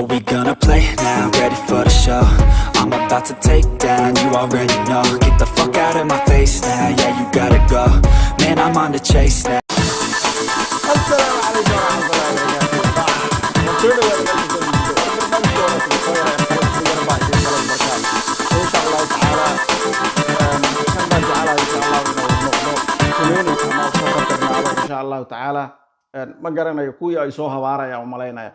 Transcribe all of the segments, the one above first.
Are we gonna play now? Ready for the show? I'm about to take down, you already know. Get the fuck out of my face now, yeah, you gotta go. Man, I'm on the chase now. Asalaamu calaykum waraxmatullahi wabarakaatu. Waan soo dhawaada meel kasta oo joogto. Barnaamijka wanaagsan soo yaraya qalabka yar baa idin galay. Markaan insha Allahu tacaala kan baan jecelahay insha Allah inuu noqdo training ama ka khatarnaado insha Allahu tacaala. Ma garanayo kuwii ay soo habaaraya u malaynaya.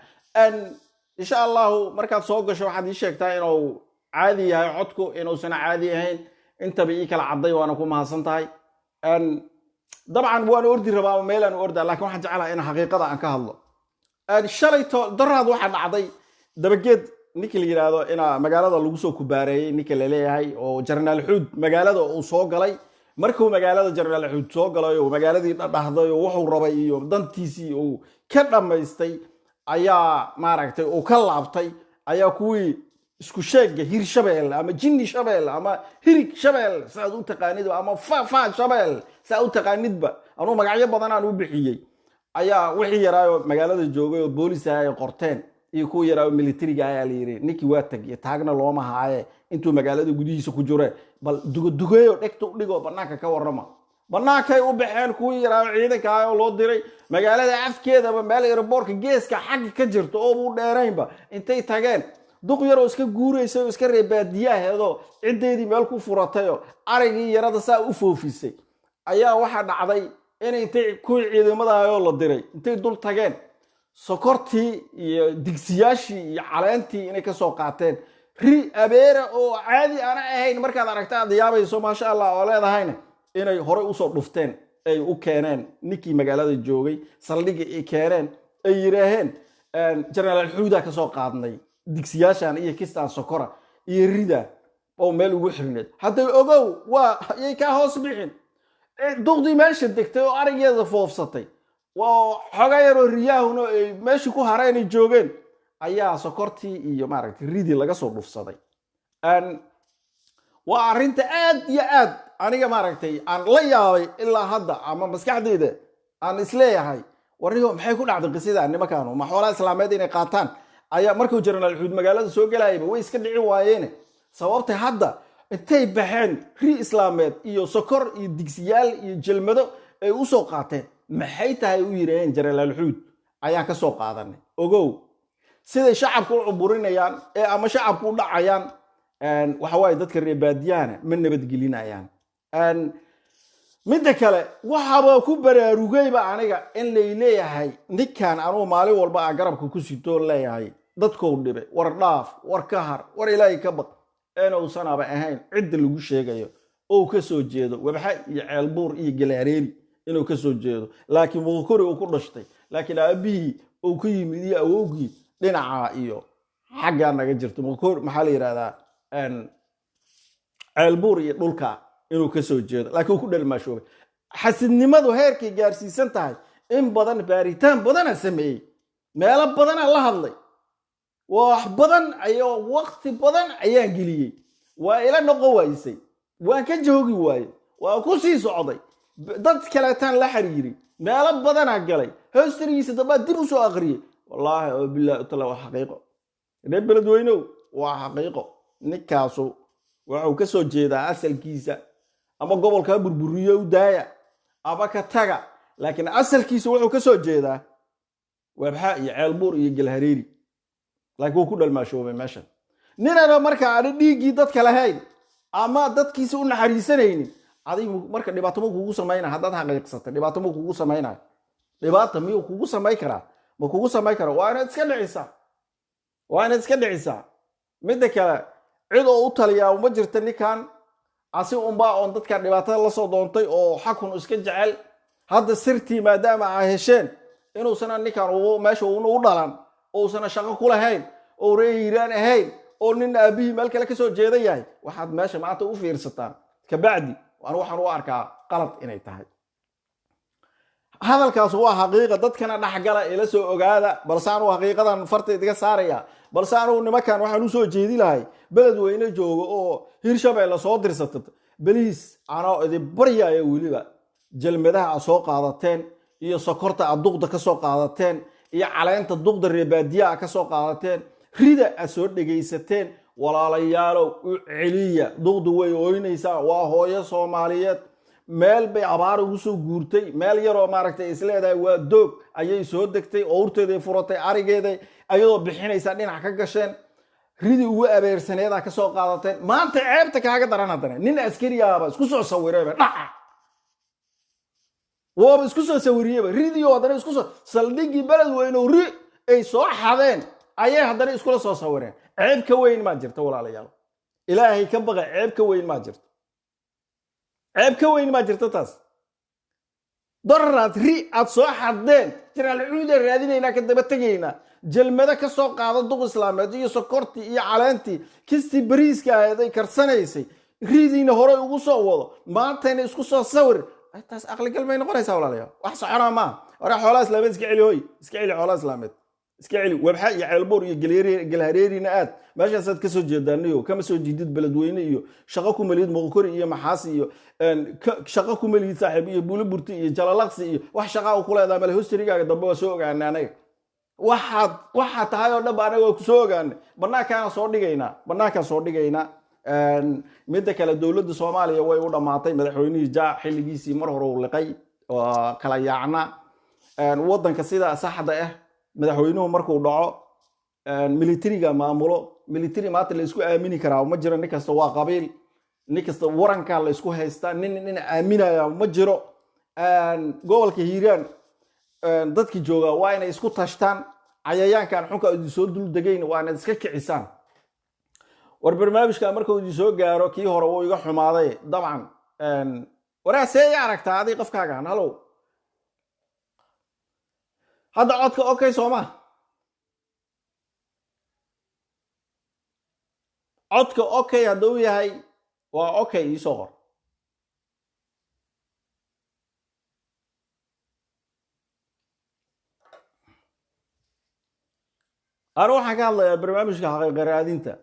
Insha Allahu markaad soo gasho waxaad ii sheegtaa inuu caadi yahay codku, inuusan caadi ahayn. Intaba ii kala cadday, waana ku mahadsan tahay. Dabcan waan ordi rabaa, meelaan u ordaa, laakiin waxaan jeclahay in xaqiiqada aan ka hadlo. Shalayto daraad waxaa dhacday Dabageed, ninka la yidhaahdo, ina magaalada lagu soo kubaareeyey, ninka la leeyahay oo Jenaraal Xuud magaalada uu soo galay. Markuu magaalada Jenaraal Xuud soo galay oo magaaladii dhadhahday oo wuxuu rabay iyo dantiisii uu ka dhammaystay, ayaa maaragtay uu ka laabtay, ayaa kuwii isku sheegga Hir Shabeel ama Jinni Shabeel ama Hirig Shabeel saaad u taqaanidba, ama Fafa Shabeel saa u taqaanidba, anuu magacyo badan aan u bixiyey, ayaa wixii yaraayo magaalada joogay oo boolis ah ay qorteen iyo kuwii yaraayo militariga ayaa la yidhi, ninkii waa tag iyo taagna looma haaye intuu magaalada gudihiisa ku jure, bal dugadugeeyo, dhegta u dhigo, bannaanka ka warrama. Bannaankay u baxeen kuwii yaraayo ciidanka ah oo loo diray. Magaalada afkeedaba meel airportka geeska xagga ka jirto oo u dheeraynba intay tageen, duq yaroo iska guuraysay oo iska reebaadiyaheedoo ciddeedii meel ku furatayoo arigii yarada saa u foofisay, ayaa waxaa dhacday in intay kuwii ciidamadaayoo la diray intay dul tageen, sokortii iyo digsiyaashii iyo caleentii inay kasoo qaateen, ri abeera oo caadi aana ahayn markaad aragta aad yaabayso, maasha Allah oo leedahayna, inay horey usoo dhufteen, ay u keeneen ninkii magaalada joogay saldhigii ay keeneen, ay yidhaaheen, Jenaraal Xuudaa kasoo qaadnay digsiyaashan iyo kistaan sokora iyo rida oo meel ugu xirneed. Hadday ogow waa yay kaa hoos bixin. Duqdii meesha degtay oo arigeeda foofsatay oo xogaa yaroo riyaahuna ay meeshii ku hareen ay joogeen, ayaa sokortii iyo maaragtay ridii laga soo dhufsaday. Waa arrinta aad iyo aad aniga maaragtay aan la yaabay ilaa hadda, ama maskaxdayda aan isleeyahay, warnigo maxay ku dhacday qisada nimankaanu? Ma xoolaha islaameed inay qaataan ayaa markuu Jenaraal Xuud magaalada soo gelayaba way iska dhicin waayeene? Sababtay hadda intay baxeen ri islaameed iyo sokor iyo digsiyaal iyo jelmado ay u soo qaateen maxay tahay, u yidhaaheen Jenaraal Xuud ayaan ka soo qaadanay? Ogow siday shacabka u cuburinayaan ee ama shacabka u dhacayaan, waxa waaye dadka reer baadiyahana ma nabadgelinayaan. Midda kale, waxaaba ku baraarugayba aniga in lay leeyahay ninkan anugu maalin walba aan garabka ku sitoo leeyahay, dadkou dhibay, war dhaaf, war ka har, war Ilaahay ka baq, inuusanaba ahayn cidda lagu sheegayo oo ka soo jeedo Wabxa iyo Ceelbuur iyo Galaareeri inuu ka soo jeedo, laakiin Muqokori uu ku dhashtay, laakiin aabihii uu ka yimid iyo awowgii dhinaca iyo xaggaa naga jirto Muqokori, maxaa la yidhahdaa, Ceelbuur iyo dhulka inuu ka soo jeedo, laakiin uu ku dhalmaashoobay. Xasidnimadu heerkay gaarsiisan tahay, in badan baaritaan badana sameeyey, meelo badanaa la hadlay, wax badan ayaa waqti badan ayaan geliyey, waa ila noqon waysay, waan ka joogi waaye, waa ku sii socday, dad kaleetaan la xiriiray, meelo badanaa galay, hoostarigiisa dambaa dib u soo aqriyey. Wallaahi oo bilahi utala, waa xaqiiqo, reer Beledweynow, waa xaqiiqo. Ninkaasu wuxuu ka soo jeedaa asalkiisa ama gobolkaa burburiyo u daaya ama ka taga, laakiin asalkiisa wuxuu ka soo jeedaa Wabxa iyo Ceelbuur iyo Galhareeri, laakiin wuu ku dhalmaashoobay meeshan. Ninana marka aana dhiiggii dadka lahayn ama dadkiisa u naxariisanaynin, adigu marka dhibaato ma kugu samaynaya? Haddaad xaqiiqsatay, dhibaato ma kugu samaynayo? Dhibaata miyuu kugu samayn karaa? Ma kugu samayn kara. Waa inaad iska dhicisaa, waa inaad iska dhicisaa. Midda kale, cid oo u taliyaa uma jirta ninkan, asi unbaa oon dadkan dhibaatada lasoo doontay oo xakun iska jecel. Hadda sirtii maadaama ay hesheen inuusana ninkan meesha uuna u dhalan, ousan shaqo ku lahayn, oo reer Hiiraan ahayn, oo nin aabihii meel kale kasoo jeeda yahay, waxaad meesha maanta u fiirsataan kabacdi anu waxaan u arkaa qalad inay tahay. Hadalkaas waa xaqiiqa, dadkana dhexgala, ila soo ogaada. Balse anugu xaqiiqadan farta idiga saaraya. Balse anugu nimankan waxaan usoo jeedi lahay Beledweyne joogo oo Hirshabeelle soo dirsata, please, anoo idin baryaya, weliba jalmadaha aad soo qaadateen iyo sokorta aad duqda ka soo qaadateen iyo caleenta duqda reebaadiyaha ka soo qaadateen, Rida aad soo dhegaysateen, walaalayaalow, u celiya. Duqdu way ooynaysaa, waa hooyo Soomaaliyeed. Meel bay abaar ugu soo guurtay, meel yaroo maaragtay isleedahay waa doog ayay soo degtay, owrteeday furatay, arigeeday ayadoo bixinaysaa dhinac ka gasheen, ridii ugu abeersaneedaa ka soo qaadateen. Maanta ceebta kaaga daran, haddana nin askariyaaba isku soo sawirayba, dhaca waaba isku soo sawiriyeba ridii oo haddana isku soo saldhiggii Beledweyne ri ay soo xadeen ayay haddana iskula soo sawireen. Ceeb ka weyn maa jirta, walaalayaal? Ilaahay ka baqa. Ceeb ka weyn maa jirto? Ceeb ka weyn maa jirta taas? Doraraad ri aad soo xadeen, Jenaraal Cuudan raadinaynaa, ka daba tegaynaa. Jelmado ka soo qaada duq islaameed iyo sokortii iyo caleentii, kistii bariiska ahayd ay karsanaysay, ridiina horey ugu soo wado, maantayna isku soo sawir. Taas aqligal may noqonaysaa, walaalayaal? Wax soconaa maaha. Hore xoolaha islaameed iska celi, hoy, iska celi xoolaha islaameed, iska celi. Webxa iyo Ceelbuur iyo Galhareerina aad meeshaasaad kasoo jeedaaniyo, kama soo jeedid Beledweyne iyo shaqo ku malihid Moqokori iyo Maxaasi iyo shaqo ku malihid, saaxiib, iyo Buuliburti iyo Jalalaqsi iyo wax shaqaa ku leedahay male. Hostarigaaga dambe waa soo ogaanay anaga. Waxaad tahay oo dhan ba anaga waa kusoo ogaanay. Banaankaana soo dhigaynaa, banaankaan soo dhigaynaa. Midda kale, dowladda Soomaaliya way u dhammaatay. Madaxweynihii jaac xilligiisii mar hore uu liqay oo kala yaacna waddanka. Sida saxda ah, madaxweynuhu markuu dhaco, militariga maamulo. Military maanta la isku aamini karaa ma jiro. Nin kasta waa qabiil, nin kasta warankaa la isku haystaa, nin nin aaminaya ma jiro. Gobolka Hiiraan dadki jooga waa inay isku tashtaan. Cayayaankan xunka idin soo dul degayn waa inaad iska kicisaan. War barnaamijka markuu idin soo gaaro, kii hore wuu iga xumaaday dabcan. Waraa, see i aragtaa adig qofkaagan? Halow, hadda codka okay sooma? Codka okay hadduu yahay, waa okay, iisoo qor. Anu waxaan ka hadlayaa barnaamijka xaqiiqa raadinta.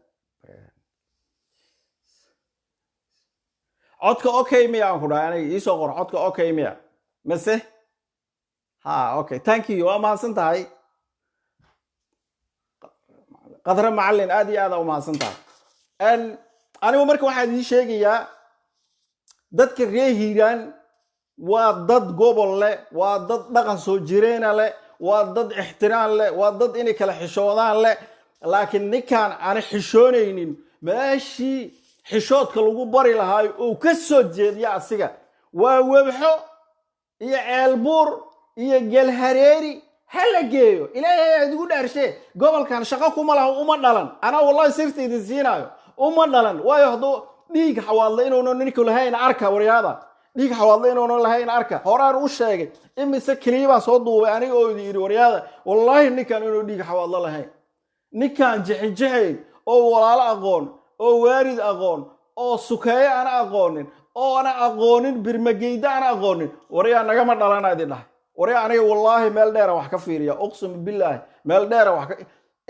Codka okay miya aan ku dhahay aniga? Iisoo qor, codka okay miya mase? Ha, okay, thank you, waa mahadsan tahay, Qadre Macalin, aad iyo aad aa u mahadsan tahay. Anigu marka waxaan idiin sheegayaa, dadka reer Hiiraan waa dad gobol leh, waa dad dhaqan soo jireena leh, waa dad ixtiraam leh, waa dad inay kala xishoodaan leh. Laakiin ninkaan aana xishoonaynin, meeshii xishoodka lagu bari lahaay uu ka soo jeediya asiga waa Webxo iyo Ceelbuur iyo Gelhareeri, ha la geeyo. Ilaahay aad igu dhaarshe, gobolkan shaqo kuma laha, uma dhalan. Anaa wallahi sirta idin siinaayo, uma dhalan. Waayo, hadduu dhiig Xawaadle inuuna ninku lahayn arka, waryaada, dhiig Xawaadle inuuna lahayn arka. Horaan u sheegay, imise keliya baan soo duubay aniga oo idin yidhi, waryaada, wallaahi ninkan inuu dhiig Xawaadle lahayn. Ninkan jixinjixayn oo walaalo aqoon oo waarid aqoon oo sukeeye ana aqoonin oo ana aqoonin, birmageyda ana aqoonin, waryaa, nagama dhalana idin dhahay. Waryaa, aniga wallaahi meel dheera wax ka fiiriya, uqsimu billaahi, meel dheera wax ka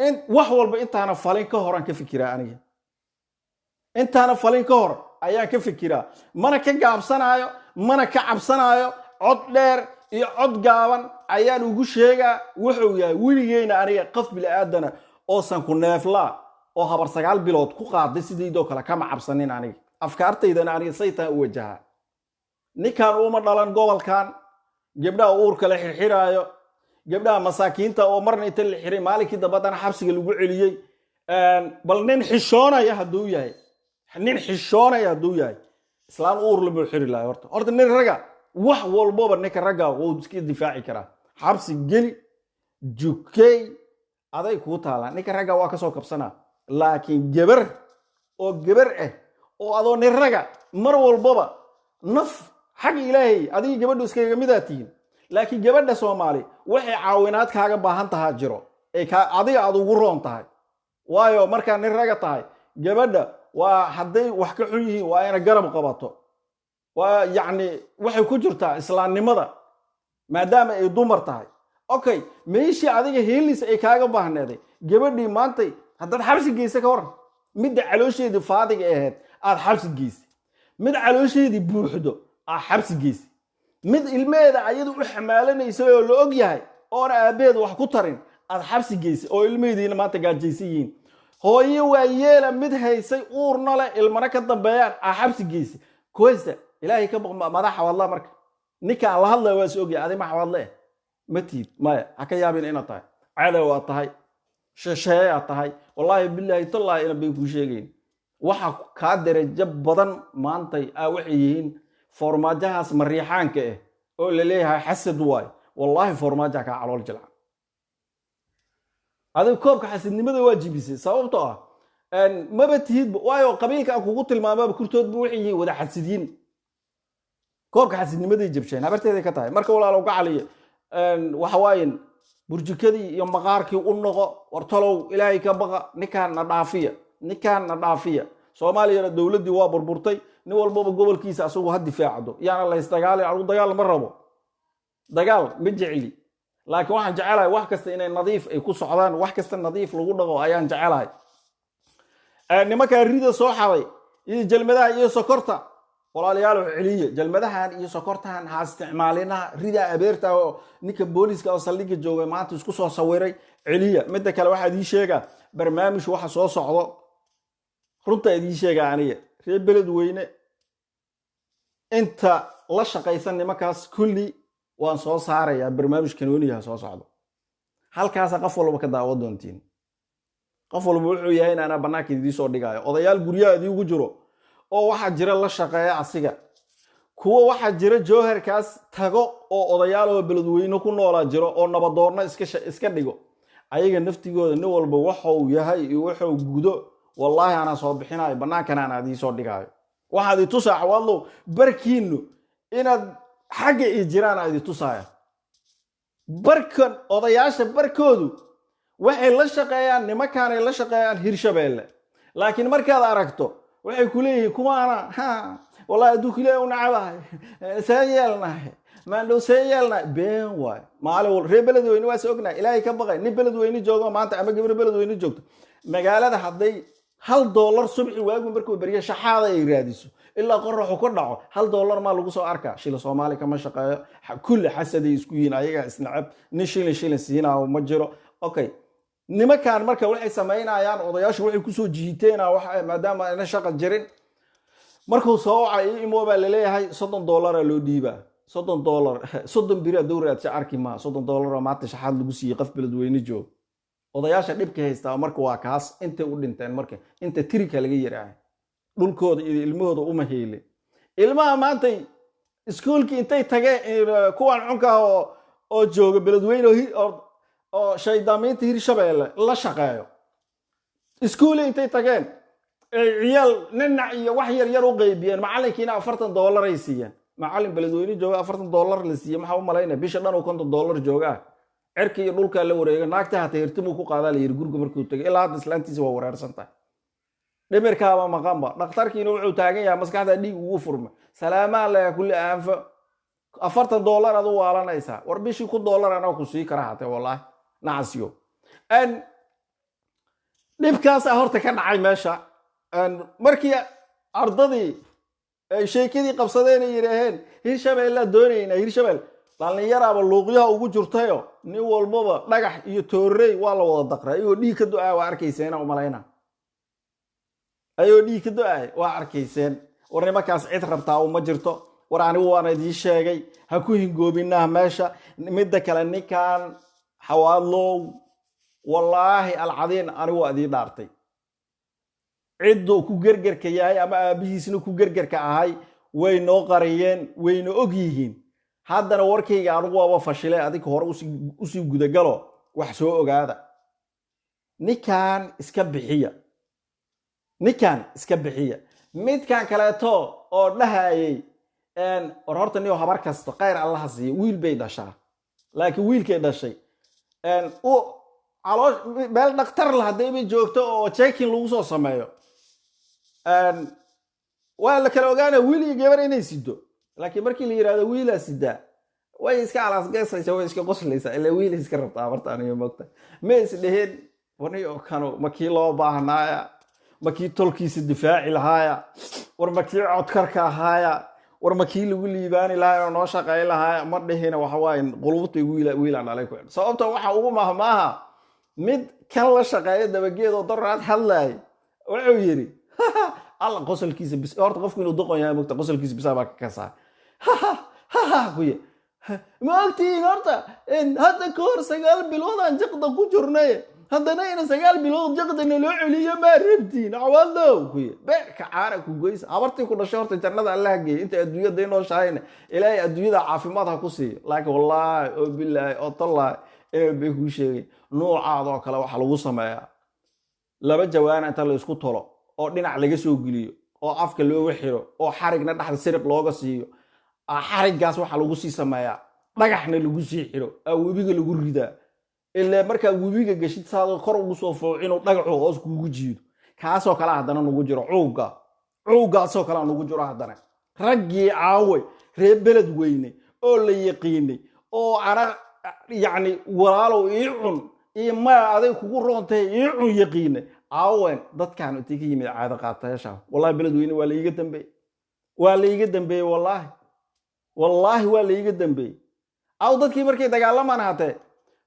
in wax walba intaana falin ka horan ka fikiraa. Aniga intaana falin ka hor ayaan ka fikiraa. Mana ka gaabsanaayo, mana ka cabsanaayo. Cod dheer iyo cod gaaban ayaan ugu sheegaa wuxuu yahay. Weligeyna aniga qof bili-aadana oosan ku neeflaa oo habar 9 bilood ku qaaday sidaydoo kale kama cabsanin. Aniga afkaartaydana aniga say tahay u wajahaa. Ninkan uma dhalan gobolkan. Gabdhaha uurka la xirxiraayo, gabdhaha masaakiinta oo marna inta la xiray maalinkii dambe haddana xabsiga lagu celiyey, bal nin xishoonaya hadduu yahay, nin xishoonaya hadduu yahay, islaan uur lama xiri lahay. Horta nin raga wax walbaba, ninka ragga wuu iska difaaci karaa. Xabsi geli, jukey, aday kuu taalaa. Ninka ragga waa kasoo kabsanaa. Laakiin gabar oo gabar ah oo adoo nin raga mar walbaba naf xag Ilaahay, adiga gabadhu iskaga midaa tihiin. Laakiin gabadha Soomaali waxay caawinaad kaaga baahan tahaa jiro ee adiga aad ugu roon tahay. Waayo, markaa nin raga tahay, gabadha waa hadday wax ka xun yihiin waa ina garab qabato. Waa yacni waxay ku jirtaa islaamnimada, maadaama ay dumar tahay. Okay, meeshii adiga heelis ay kaaga baahneeday, gabadhii maantay haddaad xabsi geysa, ka waran midda caloosheedii faadiga ahayd aad xabsi geysay, mid caloosheedii buuxdo aad xabsi geysay, mid ilmeheeda ayadu u xamaalanaysay oo la og yahay oona aabbaheed wax ku tarin aad xabsi geysay, oo ilmaheediina maanta gaajaysan yihiin? Hooyo waa yeela mid haysay uurna leh, ilmana ka dambeeyaan, aa xabsi geysay. Koysta Ilaahay ka baq madaxa Xawaadla. Marka ninkaan la hadlaya waa is ogyahay. Adi ma Xawaadle eh ma tiid? Maya, ha ka yaabin inaad tahay cadow aad tahay, shisheeyaad tahay. Wallaahi, bilaahi, tallaahi ina bay kuu sheegayn. Waxa kaa darajo badan maantay a waxay yihiin foormaajahaas mariixaanka ah oo la leeyahay xasad waay. Wallaahi, foormaajaha kaa calool jilca. Adiga koobka xasidnimada waa jibisay, sababtoo ah maba tihidba, waayo qabiilka aan kugu tilmaamaba kurtoodba waxay yihiin wada xasidiin. Koobka xasidnimaday jabsheen, habarteeday ka tahay. Marka walaalow gacaliya, waxa waaye burjikadii iyo maqaarkii u noqo. Wartalow, Ilaahay ka baqa, ninkaan na dhaafiya, ninkaan na dhaafiya. Soomaaliyana dowladdii waa burburtay. Nin walbaba gobolkiisa asagu ha difaacdo, yaana laysdagaalin. Anigu dagaal ma rabo, dagaal ma jecli, laakiin waxaan jecelahay wax kasta inay nadiif ay ku socdaan, wax kasta nadiif lagu dhaqo ayaan jecelahay. Nimankaa rida soo xaday iyo jalmadaha iyo sokorta, walaalayaal, celiya jalmadahan iyo sokortahan, ha isticmaalinaha. Rida abeerta oo ninka booliska oo saldhigga joogay maanta isku soo sawiray, celiya. Midda kale, waxaa idii sheegaa barnaamij waxa soo socdo. Runta idii sheegaa, aniga reer Beledweyne inta la shaqaysan nimankaas kulli waan soo saarayaa. Barnaamij kanooniyaha soo socdo, halkaasa qof walba ka daawo doontiin. Qof walba wuxuu yahay in anaa bannaanka idii soo dhigaayo. Odayaal guryaha idiigu jiro oo waxaa jira la shaqeeya asiga, kuwo waxaa jira Jowharkaas tago oo odayaal oo Beledweyne ku noolaa jiro oo nabadoonna iska dhigo. Ayaga naftigooda nin walba waxuu yahay iyo wuxuu gudo, wallaahi anaa soo bixinayo, bannaankana anaa idii soo dhigaayo. Waxaad i tusaa, Xawaadlow, barkiinu inaad xagga i jiraan aa idi tusaaya. Barkan odayaasha barkoodu waxay la shaqeeyaan nimankaanay la shaqeeyaan Hirshabeelle, laakiin markaad aragto waxay ku leeyihiin kuwaana ha, wallahi adduunka Ilaahi u nacabahay, see yeelnahay maandhow, see yeelnahay? Been waay. Maalin wal reer Beledweyne waa is ognahay. Ilaahay ka baqay. Nin Beledweyne joogo maanta ama gabar Beledweyne joogto magaalada, hadday $1 subxi waagu markuu beryo shaxaada ay raadiso ilaa qoraxu ka dhaco, $1 maa lagu soo arkaa? Shilin Soomaali kama shaqeeyo. Kulli xasaday isku yihiin, ayagaa isnacab. Nin shilin shilin siinaayo ma jiro. Okay, nimankan marka waxay samaynayaan, odayaashu waxay kusoo jiiteen maadaama ayna shaqa jirin, markuu soo waca ii imo baa laleeyahay, $30 loo dhiibaa. $30 30 biri hadduu raadsa arki maa. $30 oo maanta shaxaad lagu siiyey qof Beledweyne joog. Odayaasha dhibka haystaa marka waa kaas. Intay u dhinteen marka inta tirika laga yaraahay dhulkooda iyo ilmahooda uma heelin. Ilmaha maantay iskuulkii intay tageen, kuwan cunka oo jooga Beledweyne oo shaydaamiinta Hirshabeelle la shaqeeyo, iskuuli intay tageen ay ciyaal ninac iyo wax yar yar u qaybiyeen, macallinkiina $40 ay siiyeen. Macallin Beledweyne jooga $40 la siiyey, maxaa u malaynaya? Bisha dhan uu $50 joogaa, cirka iyo dhulkaa la wareega. Naagta hata hirtimuu ku qaadaa la yiri guriga markuu tegay. Ilaa hadda islaantiisa waa wareersan tahay, dhimirkaaba maqanba. Dhakhtarkiina wuxuu taagan yahay maskaxda dhiig ugu furma. Salaamaa leha kulli aanfo. $40 aad u waalanaysaa. War bishii $1,000 anaa ku sii kara hate, wallaahi nacasyo. Dhibkaasaa horta ka dhacay meesha. Markii ardadii ay sheekadii qabsadeen ay yidhaaheen Hirshabeellaa doonaynaa, Hirshabelle, dhallinyaraaba luuqyaha ugu jirtayo. Nin walbaba dhagax iyo toorey waa la wada daqray, ayagoo dhiig ka do-aaya waa arkayseen umalayna, ayagoo dhiig ka do-aay waa arkayseen. War nimankaas cid rabtaa uma jirto. War anigu waana idiin sheegay, ha ku hingoobinaha meesha. Midda kale, ninkan Xawaadlow, wallaahi alcadiin, anigu waa idiin dhaartay, cidduu ku gergerka yahay ama aabbihiisna ku gergerka ahay way noo qariyeen, wayna og yihiin. Haddana warkayga anigu waaba fashilay. Adinka hore usii gudagalo, wax soo ogaada. Ninkan iska bixiya, ninkan iska bixiya. Midkan kaleeto oo dhahayay, war horta niyo, habar kasta khayr Allaha siiya, wiil bay dhashaa, laakiin wiilkay dhashay u caloosh meel dhakhtar la haddayba joogto oo checking lagu soo sameeyo, waa la kala ogaanaya wiil iyo gabar inay sido. Laakiin markii la yidhahdo wiilaa sidaa, way iska alaasgeesaysaa, way iska qoslaysaa, ilaa wiil iska rabtaa. Habarta aniga mogta ma is dheheen, waniyo kanu ma kii loo baahnaaya? Ma kii tolkiisa difaaci lahaaya? War ma kii codkarka ahaaya? War ma kii lagu liibaani lahaaya oo noo shaqayn lahaaya? Ma dhihina. Waxa waaye qulubtay wiil wiilaan dhalay ku xidhan. Sababta waxa ugu mahmaaha Mid kan la shaqeeya Dabageed oo Doraad hadlaay wuxuu yidhi, alla qosolkiisa bis, horta qofku inuu doqon yahay mogta, qosolkiisa bisaa baa ka kasaa. Kuye ma ogtihiin horta hadda ka hor 9 bilood aan jaqda ku jirnay, haddana ina 9 bilood jaqda naloo celiyo maa rabtiin, Xawaadow? Kuye beerka caara ku goysa, habartii ku dhashay horta jannada Allaha geeyay. Inta adduunyada inoo shahayna Ilaahay adduunyada caafimaad ha ku siiyo. Laakiin wallaahi oo bilaahi oo tallaahi inay bay kuu sheegay, nuucaadoo kale waxaa lagu sameeyaa laba jawaana inta la isku tolo oo dhinac laga soo geliyo oo afka looga xiro oo xarigna dhexda siriq looga siiyo. Xariggaas waxaa lagu sii sameeyaa dhagaxna lagu sii xiro, aa webiga lagu ridaa. Ilaa markaa webiga geshid saadoo kor ugu soo fooco inuu dhagaxu hoos kugu jiido. Kaasoo kale haddana nugu jiro cuugga, cuuggaasoo kale nugu jiro. Haddana raggii caaway reer Beled Weyne oo la yaqiinay oo ana yacni walaalow ii cun iyo maya aday kugu roontahay ii cun yaqiinay, caawen dadkaan intay ka yimid caado qaatayaasha? Wallahi Beled Weyne waa la iiga dambeeyey, waa la iiga dambeeyey, wallaahi, wallaahi waa la iiga dambeeyey. Aw dadkii markay dagaalamaan hatee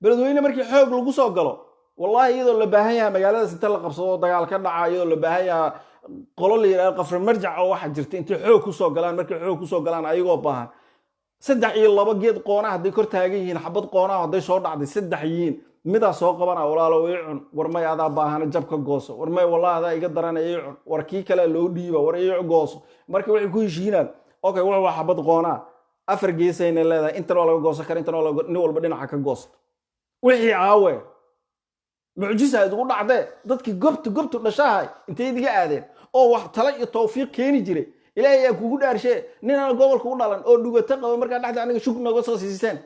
Beledweyne markii xoog lagu soo galo, wallaahi iyadoo la baahan yahay magaaladaas inta la qabsado oo dagaal ka dhaca, iyadoo la baahan yahay qolo la yidhahdo Qafri Marjac oo waxa jirta intay xoog kusoo galaan, markay xoog kusoo galaan ayagoo baahan, saddex iyo laba geed qoona hadday kor taagan yihiin, xabad qoonaha hadday soo dhacday, saddex yihiin, midaa soo qabana: "Walaalo ii cun." "War may, adaa baahana, jab ka gooso." "War may, wallahi adaa iga darana, ii cun." War kii kale loo dhiiba: "War ii gooso." Marka waxay ku heshiinaan, okay, wax waa xabad qoonaa, afar geesayna leedahay, intan waa laga goosan kara, intan waa laga, nin walba dhinaca ka goosto. Wixii caawe mucjisa idigu dhacdee? Dadkii gobtu gobtu dhashahay intay idiga aadeen oo wax tala iyo tawfiiq keeni jiray? Ilaahay ayaa kugu dhaarshee, nin aan gobolka u dhalan oo dhugato qaba markaa dhexda aniga shug nooga soo siiseen,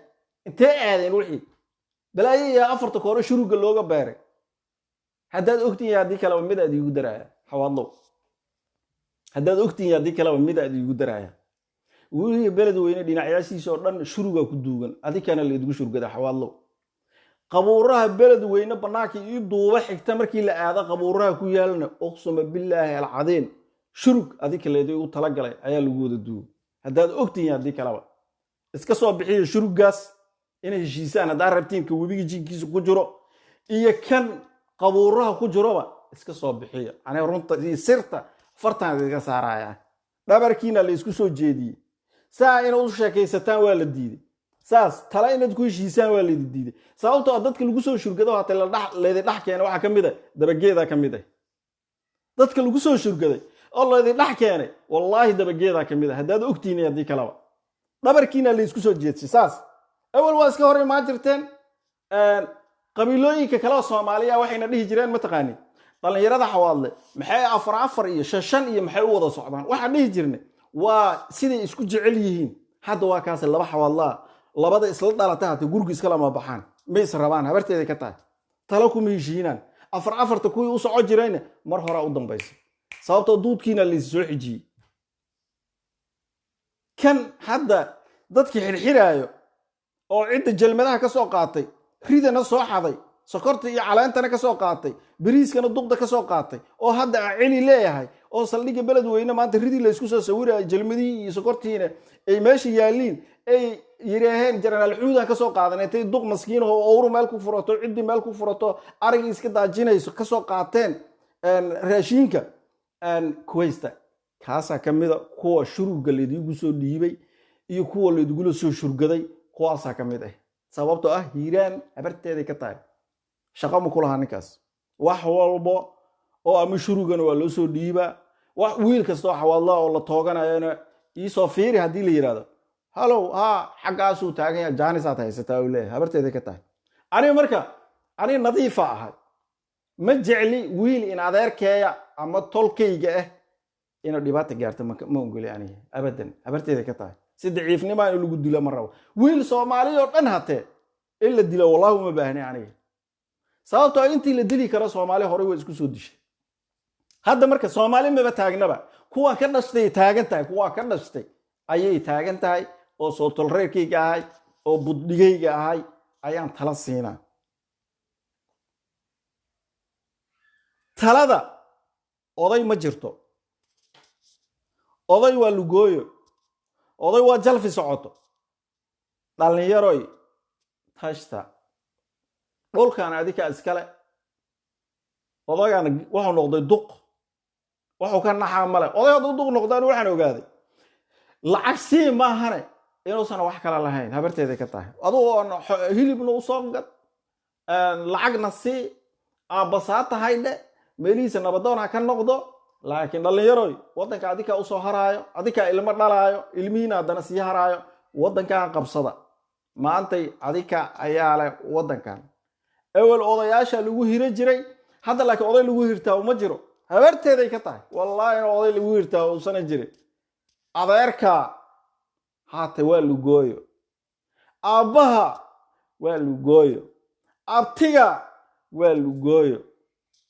intee aadeen wixii balaayo iyo afarta koore shuruga looga beeray? Haddaad ogtihiin haddii kaleba mid aad iigu daraaya, Xawaadlow, haddaad ogtihiin haddii kaleba mid aad iigu daraaya, weliga Beled Weyne dhinacyaashiisa oo dhan shurugaa ku duugan, adikana laydigu shurgada. Xawaadlow, qabuuraha Beled Weyne bannaanka ii duuba xigta markii la aado, qabuuraha ku yaalna, uqsuma billaahi alcadiim, shurug adika laydigu talagalay ayaa lagu wada duugay. Haddaad ogtihiin haddii kaleba iska soo bixiyo shurugaas. Inay heshiisaan haddaa rabtiin, ka webiga jinkiisa ku jiro iyo kan qabuuraha ku jiroba iska soo bixiyo. Aniga runta iyo sirta fartaan idinka saaraya. Dhabarkiina la isku soo jeediyey, saa inaad u sheekaysataan waa la diiday, saas tala inaad ku heshiisaan waa laydi diiday, sababtoo ah dadka lagu soo shurgado hatay laydin dhex keenay waxaa ka mid ah Dabageedaa ka mid ah. Dadka lagu soo shurgaday oo laydin dhex keenay wallaahi Dabageedaa ka mid ah. Haddaad ogtihiin haddii kaleba dhabarkiina la isku soo jeedsay. Saas awal waa iska hor imaan jirteen qabiilooyinka kale oo Soomaaliya, waxayna dhihi jireen, mataqaani, dhallinyarada Xawaadle maxay afar afar iyo shan shan iyo maxay u wada socdaan? Waxaan dhihi jirnay waa siday isku jecel yihiin. Hadda waa kaas, laba Xawaadlaa labada isla dhalata hata guriga iskalama baxaan, ma is rabaan, habarteeday ka tahay, talo kuma heshiinaan. Afar afarta kuwii u soco jirayna mar horaa u dambaysa, sababtoo duudkiina laysi soo xijiyey. Kan hadda dadki xirxiraayo oo cidda jalmadaha ka soo qaatay, ridana soo xaday, sokorta iyo caleentana ka soo qaatay, bariiskana duqda ka soo qaatay, oo hadda a celi leeyahay, oo saldhigga Beledweyne maanta ridii laysku soo sawirayo, jalmadihii iyo sokortiina ay meesha yaaliin, ay yidhaaheen Jenaraal Xuudan ka soo qaadan, intay duq maskiin oo owru meel ku furato, ciddii meel ku furato, arigii iska daajinayso kasoo qaateen raashiinka kuwaysta. Kaasaa ka mida kuwa shuruga laydigu soo dhiibay iyo kuwa laydugula soo shurgaday, kuwaasaa ka mid ah. Sababtoo ah Hiiraan habarteeday ka tahay, shaqo ma ku lahaa ninkaas. Wax walbo oo ama shurugana waa loo soo dhiibaa. Wax wiil kastoo Xawaadlaha oo la tooganayona iisoo fiiri haddii la yidhahdo, "Halow, haa, xaggaasuu taagan yahay, jaanisaad haysataa," uu leeyahay. Habarteeday ka tahay. Aniga marka aniga nadiifa ahay, ma jecli wiil in adeerkeeya ama tolkayga ah inuu dhibaata gaarto, ma ogoli aniga abadan. Habarteeda ka tahay, si daciifnimaa in lagu dilo ma rabo. Wiil Soomaali oo dhan hatee in la dilo wallahi uma baahni aniga, sababtoo intii la dili karo Soomaali horey waa isku soo dishay. Hadda marka Soomaali maba taagnaba, kuwa ka dhashtay taagan tahay, kuwa ka dhashtay ayay taagan tahay, oo soo tolreerkayga ahay oo buddhigayga ahay ayaan tala siinaa. Talada oday ma jirto, oday waa lugooyo, oday waa jalfi socoto. Dhallinyaroy, tashta. Dhulkan adika iskale. Odagan wuxuu noqday duq, wuxuu ka naxaa male. Oday hadduu duq noqdaan, waxaan ogaaday lacag sii maahane inuusan wax kale lahayn. Habarteeday ka tahay. Adugu oon hilibna usoo gad, lacagna sii, aabbasaa tahay dhe, meelihiisa nabadoon ha ka noqdo. Laakiin dhallinyaroy, waddanka adikaa usoo haraayo, adikaa ilmo dhalaayo, ilmihiina haddana sii haraayo. Waddankan qabsada maantay, adika ayaa leh waddankan. Ewel odayaasha lagu hiro jiray, hadda laakiin oday lagu hirtaa uma jiro. Habarteeday ka tahay, wallaahi in oday lagu hirtaa usana jirin. Adeerka haate waa lugooyo, aabbaha waa lugooyo, abtiga waa lugooyo.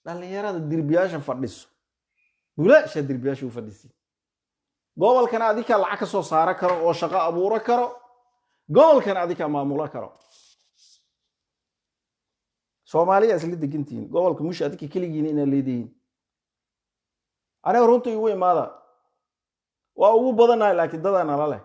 Dhallinyarada dirbiyaasha fadhiso, bulaasha dirbiyaasha u fadhisi. Gobolkana adikaa lacag ka soo saaro karo oo shaqo abuuro karo, gobolkana adikaa maamulo karo. Soomaaliya isla degantihiin, gobolka mushi adika keligiina inaa leedihiin. Aniga runta igu imaada, waa ugu badanahay, laakiin dadaa nala leh.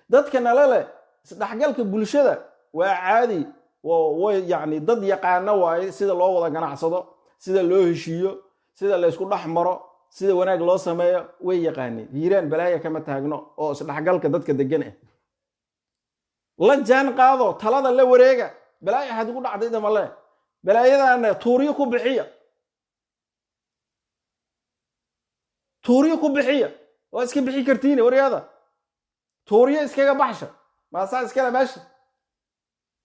Dadka nala leh, isdhexgalka bulshada waa caadi. Way yacni dad yaqaano waaye sida loo wada ganacsado, sida loo heshiiyo, sida la ysku dhex maro, sida wanaag loo sameeyo way yaqaaneen. Hiiraan balaaya kama taagno oo isdhexgalka dadka degan ah la jaan qaado, talada la wareega. Balaaya waxaad ugu dhacday damale, balaayadana tuuryo ku bixiya, tuuryo ku bixiya. Waa iska bixi kartiin waryaada, tuuryo iskaga baxsha. Maasaa iskale meesha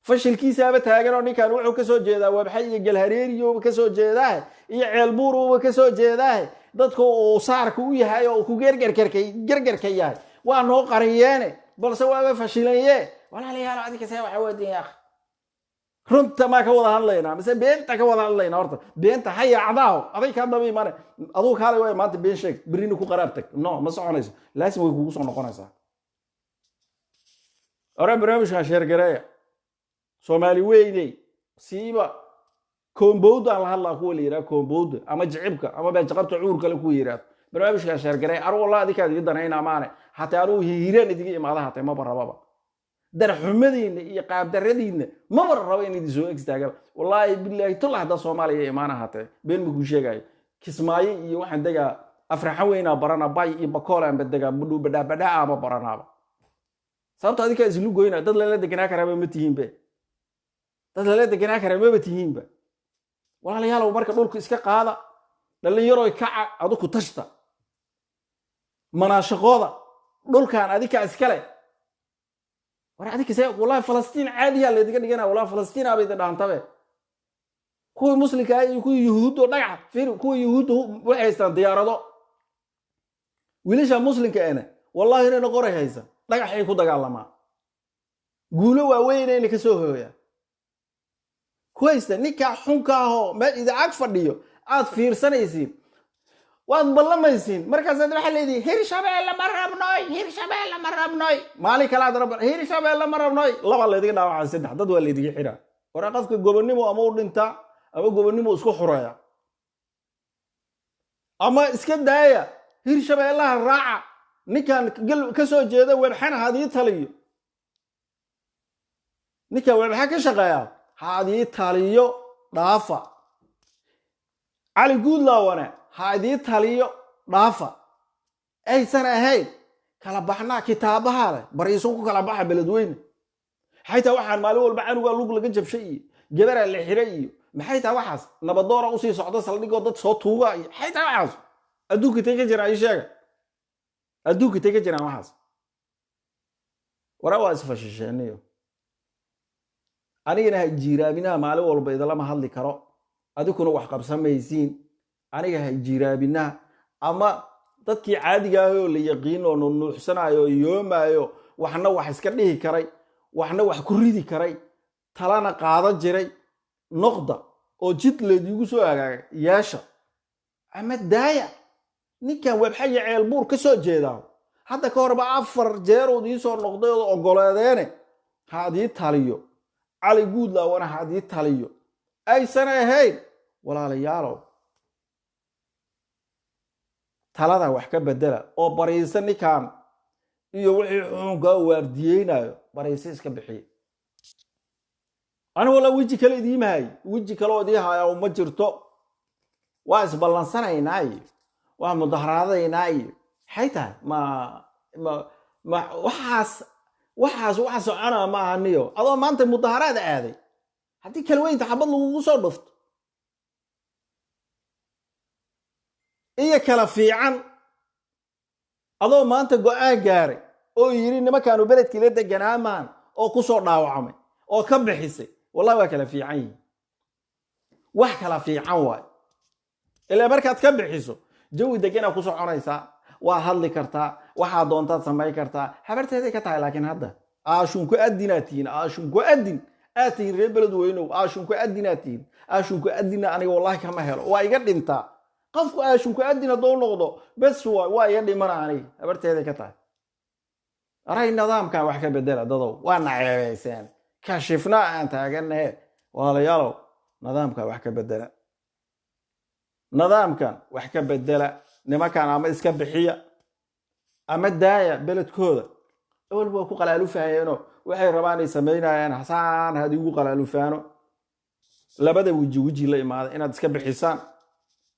fashilkiisaaba taagan oo ninkan wuxuu kasoo jeedaa wabxay iyo galhareeriyoba kasoo jeedaahe iyo ceelbuuruba kasoo jeedaahe. Dadku uu saarka u yahay oo ku gergerkarkay gergerka yahay waa noo qariyeene, balse waaba fashilanye. Walaalayaal, adika see waxa wadiin akh, runta maa ka wada hadlaynaa mise beenta ka wada hadlaynaa? Horta beenta ha yaacdaaho, aday kaa daba imaane. Adugu kaalay waay, maanta been sheeg, berrina ku qaraab tag. No, ma soconayso, laasim way kugu soo noqonaysaa. Hore barnaamijkan sheergareeya, Soomaali weyney, siiba kombowda aan la hadlaa, kuwa la yidhaha kombowda ama jicibka ama beejaqabta cuur kale kuwa yidhaahdo. Barnaamijkan sheergareeya. Anu wallah adinkaan idiga danayna maane, hataa anugu hiiraan idiga imaada, hatee maba rababa darxumadiinna iyo qaabdaradiinna, maba rabo in idin soo egstaagaba. Wallaahi bilaahi tulla, haddaa Soomaaliya imaana, hatee been ma kuu sheegayo. Kismaayo iyo waxaan degaa Afraxan weynaa barana, Bay iyo Bakool aanba degaa, budhuu badhaa badhaa ama baranaaba. Sababta adinkaa islu goyna, dad lala deganaa karaaba ma tihiinbe, dad lala deganaa karaa maba tihiinba. Walaalayaalow, marka dhulku iska qaada, dhallinyaroy kaca, aduku tashta, manaashaqooda dhulkan adinkaa iskale. War adinka see, wallahi Falastiin caadiyaa laydinka dhigana, wallahi Falastiin aaba idin dhaantabe. Kuwii muslimka ah iyo kuwii yuhuuddo dhagaxa fiir, kuwii yuhuudda waxay haystaan diyaarado, wiilasha muslimka ena wallahi inayna qoray haysan, dhagaxay ku dagaalamaa, guulo waaweynayna ka soo hooyaa. Ku haysta ninkaa xunka ahoo meel idaacag fadhiyo aad fiirsanaysiin, waad ballamaysiin. Markaasaad waxaa leedihi Hirshabeelle ma rabnoy, Hirshabeelle ma rabnoy. Maalin kale aad rab Hirshabeelle ma rabnoy, laba laydiga dhaawacaa, saddex dad waa laydiga xiraa. Waraa qofka gobonnimo ama u dhintaa ama gobonnimo isku xureeya ama iska daaya. Hirshabeellaha raaca, ninkan ka soo jeeda Webxana hadii taliyo, ninkan Webxa ka shaqeeya hadii taliyo dhaafa, Cali Guudlaawane ha idii taliyo dhaafa. Aysan ahayn kala baxnaa kitaabaha leh, bariiso ku kala baxa Beledweyne. Maxay tahay waxaan maalin walba canugaa lug laga jabshay iyo gabaraa la xiray iyo maxay tahay waxaas? Nabadoora usii socda saldhigoo dad soo tuuga iyo maxay tahay waxaas? Adduunka tay ka jiraan? Ii sheega, adduunka tay ka jiraan waxaas? Waraa waa isfashisheeniyo. Anigana ha jiiraabinaha, maalin walba idalama hadli karo, adikuna wax qabsamaysiin. Aniga ha jiiraabinaha ama dadkii caadiga ahoo la yaqiin oo nunuuxsanayo oo yoomaayo, waxna wax iska dhihi karay, waxna wax ku ridi karay, talana qaadan jiray noqda oo jid laydiigu soo hagaaga yeesha ama daaya. Ninkan Webxaya Ceelbuur ka soo jeedaa hadda ka horba 4 jeerood iisoo noqday oo ogoleedeene ha adii taliyo, Cali Guudlaawana ha adii taliyo. Aysan ahayn walaalayaalow, talada wax ka bedela oo bariise ninkan iyo wixii xuunkaa waardiyeynayo bariise iska bixiya. Anigu walaa weji kale idiima hay, weji kale oo idii haya ma jirto. Waa isballansanaynaa iyo waa mudaharaadaynaa iyo maxay tahay? Ma waxaas waxa soconaa ma ahaniyo. Adoo maanta mudaharaad aaday, haddii kalweynta xabad lagugu soo dhufto iyo kala fiican, adoo maanta go'aan gaaray oo yidhi nimankaanu beledkii la deganaa maan oo ku soo dhaawacmay oo ka bixisay, wallahi waa kala fiican yihin, wax kala fiican waay. Ilaa markaad ka bixiso jawi deganaa ku soconaysaa, waa hadli kartaa, waxaa doontaad samayn kartaa, habarteeday ka tahay. Laakiin hadda aashunku adinaad tihiin, aashunku adin aad tihiin, reer beled weynow, aashunku adinaad tihiin. Aashunku adinna aniga wallahi kama helo, waa iga dhintaa. Qofku aashunku adin hadduu noqdo bes waay, waa iga dhimana aniga, habarteeday ka tahay. Aray nidaamkan wax ka bedela dadow, waa naceebeyseen, kashifna aan taaganahe. Walaalayaalow, nidaamkan wax ka bedela, nidaamkan wax ka bedela. Nimankan ama iska bixiya ama daaya beledkooda. Awalba waa ku qalaalufahayeenoo waxay rabaan ay samaynayaan, hasaan hadiigu qalaalufaano. Labada weji weji la imaada, inaad iska bixisaan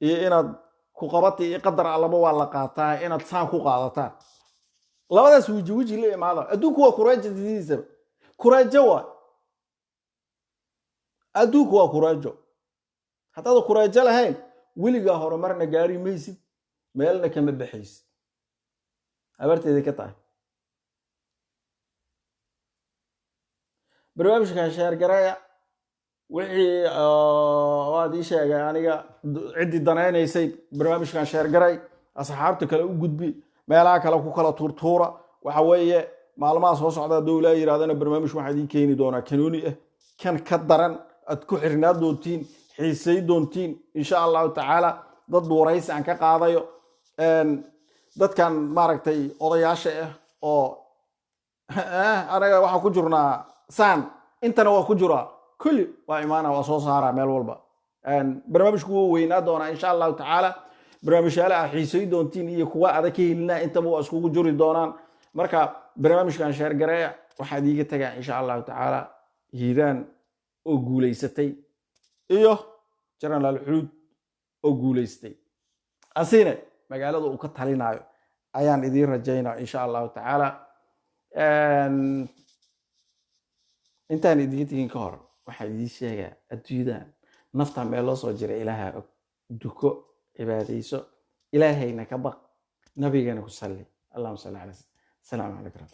iyo inaad ku qabata iyo qadar allaba waa la qaataa, inaad saan ku qaadataan. Labadaas weji weji la imaada. Adduunku waa kuraajo, sidiisaba kuraajo waa adduunku, waa kuraajo. Haddaad kuraajo lahayn weligaa horumarna gaari maysid, meelna kama baxaysid, habarteedii ka tahay. Barnaamijkan sheergareeya wixii waad ii sheegay aniga ciddii danaynaysay. Barnaamijkan sheergaray, asxaabta kale u gudbi, meelaha kale ku kala tuurtuura. Waxa weeye maalmaha soo socda hadduu ilaa yidhahdana barnaamij waxaa idiin keeni doonaa kanuuni ah, kan ka daran, aad ku xirnaa doontiin, xiisay doontiin insha Allahu tacaala. Dad waraysi aan ka qaadayo, dadkan maaragtay odayaasha ah oo anaga waxaan ku jirnaa saan intana waa ku jiraa, kulli waa imaana, waa soo saaraa meel walba. Barnaamijku wuu weynaa doonaa insha Allahu tacaala. Barnaamijyaale ah xiisay doontiin iyo kuwa adag ka helinaa intaba waa iskugu juri doonaan. Marka barnaamijkan sheergareeya. Waxaad iiga tagaa insha Allahu tacaala Hiiraan oo guulaysatay iyo Jenaraal Xuud oo guulaystay, asine magaalada uu ka talinayo ayaan idiin rajaynaa insha Allahu tacaala. Intaan idiin tegin ka hor waxaan idiin sheegaa, adduunyadan nafta meel loo soo jiray Ilaaha og. Duko, cibaadayso, Ilaahayna ka baq, nabigana ku salli. Allahuma salli cala. Asalaamu calaykum.